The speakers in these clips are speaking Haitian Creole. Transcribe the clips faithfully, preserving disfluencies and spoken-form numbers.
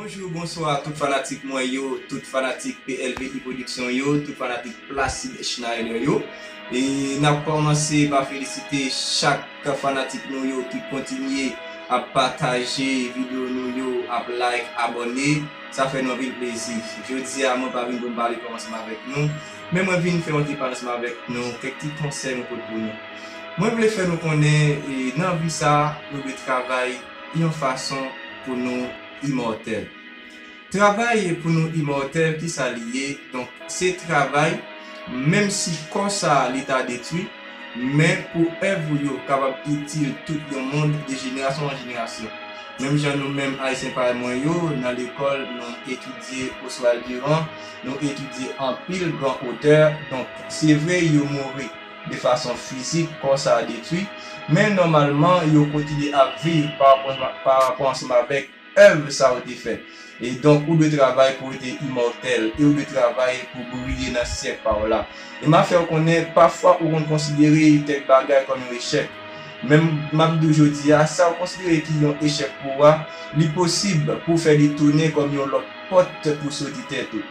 Bonjou, bonswa tout fanatik mwen yo, tout fanatik P L V I Production yo, tout fanatik Placide Schneider yo. E n ap kòmanse pa felisite chak fanatik nou yo ki kontinye ap pataje videyo nou yo, ap like, abòne. Sa fè nou anpil plezi. Jodi a, mwen pa vin pou m pale kòmansman avèk nou, men mwen vin fè yon ti pale ansanm avèk nou, kèk ti konsèy mwen pote pou nou. Mwen vle fè nou konnen, e, nan vi sa, nou dwe travay yon fason pou nou imòtèl. Travay pou nou imòtèl, ki sa li ye? Donk, se travay, menm si kò sa a li ta detwi, men pou èv ou yo kapab itil tout yon mond de jenerasyon an jenerasyon. Menm jan nou menm Ayisyen parèy mwen yo, nan lekòl, nou etidye Oswald Durand, nou etidye anpil gran otè. Donk, se vre, yo mouri de fason fizik, kò sa a detwi, men nòmalman, yo kontinye ap viv pa rapò, pa rapò ansanm avèk èv sa yo te fè. E donk, ou dwe travay pou rete imòtèl, e ou dwe travay pou briye nan syèk pa w la. E m a fè w konnen, pafwa ou konn konsidere kèk bagay kòm yon echèk. Men m ap di w jodi a, sa w konsidere ki yon echèk pou w a, li posib pou w fè li tounen kòm yon lòt pòt pou soti tèt ou.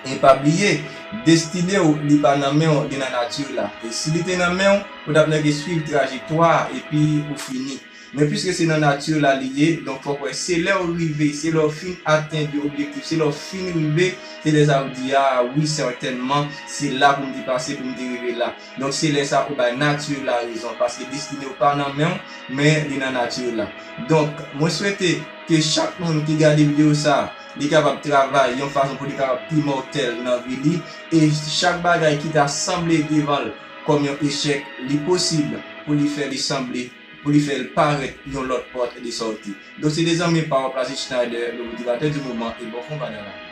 E pa bliye, destine w, li pa nan men w, li nan nati w la. E si li te nan men w, ou t ap nèke swiv trajektwa a, epi ou fini. Men piske se nan nati w la li ye, donk fòk wè, se lè w rive, se lè w fin atenn yon objektif, se lè w fin rive, se lè sa w di, a wi, sètènman, se la pou m te pase, pou m te rive la. Donk se lè sa ou bay nati w la rezon, paske destine w pa nan men w, men li nan nati w la. Donk, mwen swete ke chak moun ki gade videyo sa, li kapab travay yon fason pou li kapab imòtèl nan vi li, e chak bagay ki ta sanble devan l kòm yon echèk, li posib pou li fè li sanble, pou li fè l parèt yon lòt pòt de sòti. Donk, se te zanmi pa w, Placide Schneider, le motivateur du moment, e bon konba nan lavi.